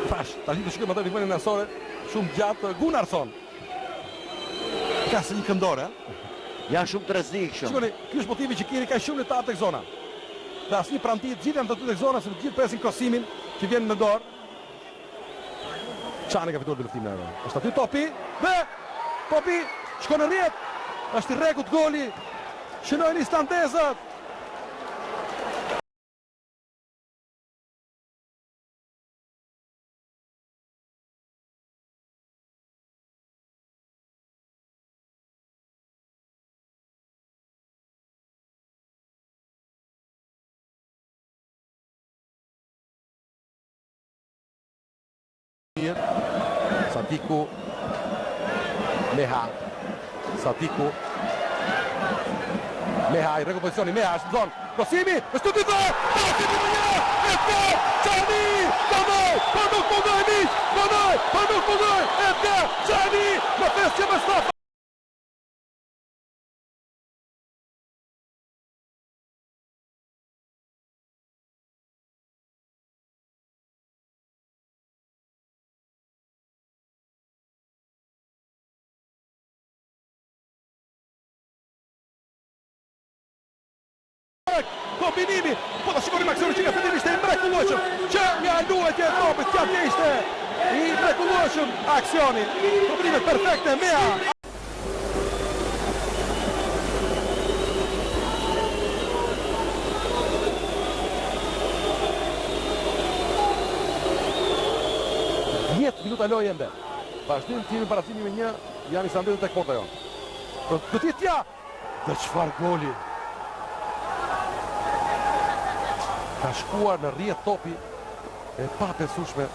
Thash, tani të shikojmë atë rivënien anësore, shumë gjatë Gunnarsson. Ka si një këndore, ë? Janë shumë të rrezikshëm. Shikoni, ky është motivi që Kiri ka shumë lojtarë tek zona. Dhe asnjë pranë tij, të gjithë janë aty tek zona, sepse të gjithë presin krosimin që vjen në dorë. Çani ka fituar dyluftimin ajo. Është aty topi dhe topi shkon në rrjetë. Është i rregullt goli. Shënojnë islandezët. Sadiku Meha Sadiku Meha i rregull pozicioni Meha është në zonë Krosimi është të dytë Krosimi me një Edgar Çani Mundoi por nuk mundoi miq Mundoi por nuk mundoi Edgar Çani në festë që Mustafa Kombinimi, po ta shikoni aksionin që nga fillimi ishte i mrekullueshëm, që nga luajtja e topit, që atje ishte i mrekullueshëm aksioni. Kombinime perfekte Mea. Minuta lojë ende. Vazhdim të jemi barazimi me një, janë islandezët tek porta jonë. Do të jetë ja. Dhe çfarë goli. Ka shkuar në rrjetë topi e pabesueshme.